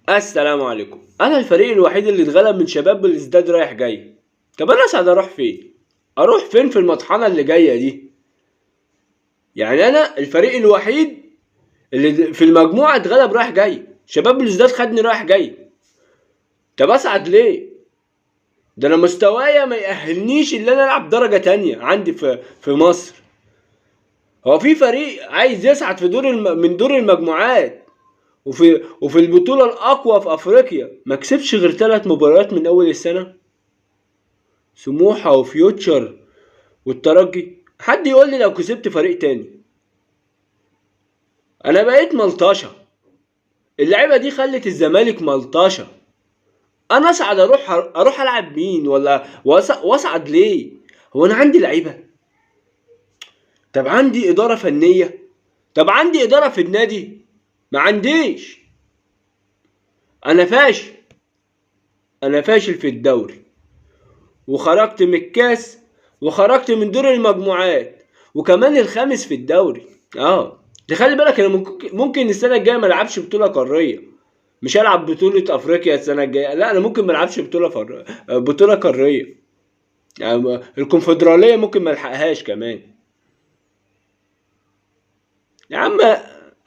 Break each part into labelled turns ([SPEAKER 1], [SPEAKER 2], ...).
[SPEAKER 1] السلام عليكم. انا الفريق الوحيد اللي اتغلب من شباب بلوزداد رايح جاي. طب انا اسعد اروح فين؟ اروح فين في المطحنه اللي جاية دي؟ يعني انا الفريق الوحيد اللي في المجموعة اتغلب رايح جاي، شباب بلوزداد خدني رايح جاي. طب اسعد ليه؟ ده انا مستوايا ما يأهلنيش ان انا العب درجه تانية عندي في مصر. هو في فريق عايز يصعد في دور من دور المجموعات وفي البطولة الأقوى في أفريقيا ما كسبش غير 3 مباريات من أول السنة، سموحة وفيوتشر والترجي. حد يقول لي لو كسبت فريق تاني؟ أنا بقيت ملطشة. اللعيبة دي خلت الزمالك ملطشة. أنا أصعد أروح ألعب مين ولا وأصعد ليه؟ هو أنا عندي لعيبة؟ طب عندي إدارة فنية؟ طب عندي إدارة في النادي؟ ما عنديش. انا فاشل، انا فاشل في الدوري، وخرجت من الكاس، وخرجت من دور المجموعات، وكمان الخامس في الدوري. ده خلي بالك انا ممكن السنة الجاية ما العبش بطوله قارية، مش هلعب بطوله افريقيا السنة الجاية، لا انا ممكن ما العبش بطوله قارية، يعني الكونفدراليه ممكن ما الحقهاش كمان. يا عم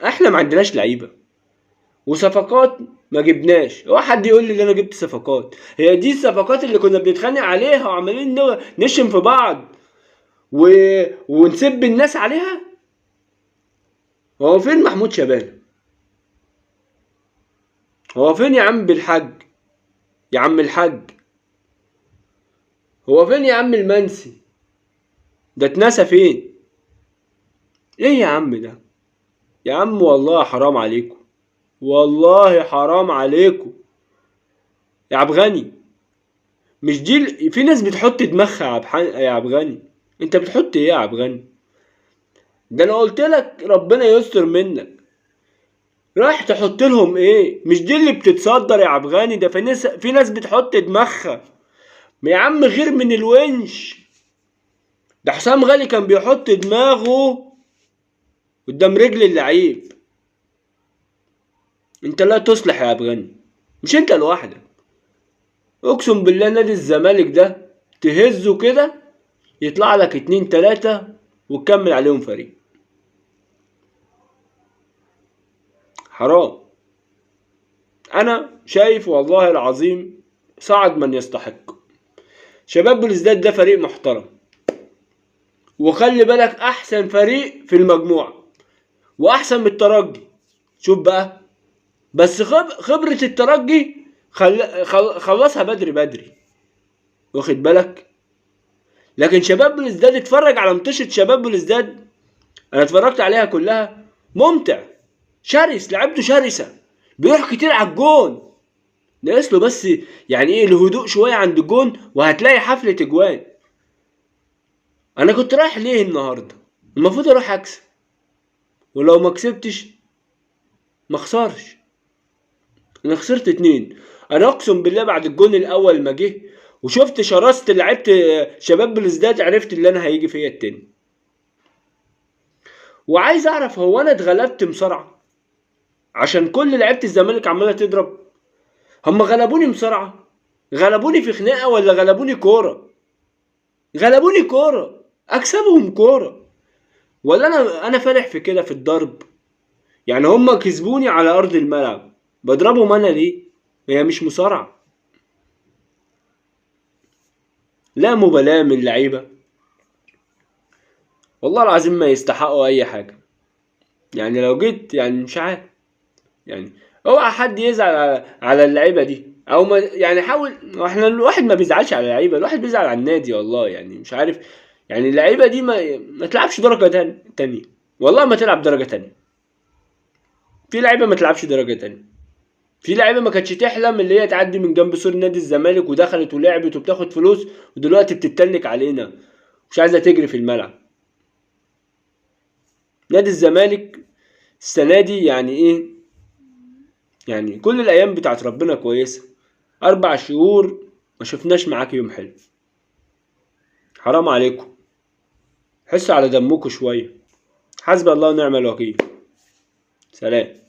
[SPEAKER 1] احنا ما عندناش لعيبة وصفقات ما جبناش. هو حد يقول لي ان انا جبت صفقات؟ هي دي الصفقات اللي كنا بنتخانق عليها وعمالين نشم في بعض ونسب الناس عليها؟ هو فين محمود شبانه؟ هو فين يا عم بالحاج؟ يا عم الحاج هو فين يا عم المنسي؟ ده اتنسى فين؟ ايه يا عم ده؟ يا عم والله حرام عليكم، والله حرام عليكم يا عبد غني. مش دي في ناس بتحط دماغها يا عبد غني. انت بتحط ايه يا عبد غني؟ ده انا قلت لك ربنا يستر منك، رايح تحط لهم ايه؟ مش دي اللي بتتصدر يا عبد غني، ده في ناس بتحط دماغها يا عم غير من الونش. ده حسام غالي كان بيحط دماغه قدام رجل اللعيب. انت لا تصلح يا عبد غني، مش انت لوحدك. اقسم بالله نادي الزمالك ده تهزه كده يطلع لك 2 3 وتكمل عليهم فريق. حرام. انا شايف والله العظيم صعد من يستحق. شباب بلوزداد ده فريق محترم، وخلي بالك احسن فريق في المجموعة واحسن من الترجي. شوف بقى، بس خبرة الترجي خلصها بدري بدري، واخد بالك؟ لكن شباب بلوزداد اتفرج على مطشة شباب بلوزداد، انا اتفرجت عليها كلها، ممتع شرس، لعبته شرسة، بيروح كتير على الجون، ناقص له بس يعني ايه الهدوء شوية عند الجون وهتلاقي حفلة اجوان. انا كنت رايح ليه النهاردة؟ المفروض اروح اكسب، ولو ما كسبتش ما خسرش. انا خسرت 2. انا اقسم بالله بعد الجون الاول ما جه وشفت شراسة لعيبة شباب بلوزداد عرفت اللي انا هيجي فيا التاني. وعايز اعرف هو انا اتغلبت مصارعة عشان كل لعيبة الزمالك عمالة تضرب؟ هم غلبوني مصارعة؟ غلبوني في خناقة ولا غلبوني كورة؟ غلبوني كورة، اكسبهم كورة، ولا انا فالح في كده في الضرب؟ يعني هم كسبوني على ارض الملعب، بضربهم انا ليه؟ هي مش مصارعة. لا مبالاة من اللعيبة، والله العظيم ما يستحقوا اي حاجة. يعني لو جيت يعني مش عارف، يعني اوعى حد يزعل على اللعيبة دي، او ما يعني حاول. احنا الواحد ما بيزعلش على اللعيبة، الواحد بيزعل على النادي والله. يعني مش عارف، يعني اللعيبة دي ما تلعبش درجة تانية، والله ما تلعب درجة تانية. في لعيبة ما تلعبش درجة تانية، في لعيبة ما كانتش تحلم اللي هي تعدي من جنب سور نادي الزمالك ودخلت ولعبت وبتاخد فلوس، ودلوقتي بتتنك علينا مش عايزة تجري في الملعب. نادي الزمالك السنة دي يعني ايه؟ يعني كل الايام بتاعت ربنا كويسة، 4 شهور ما شفناش معاك يوم حلو. حرام عليكم، حسوا على دمكم شوية. حسبي الله ونعم الوكيل. سلام.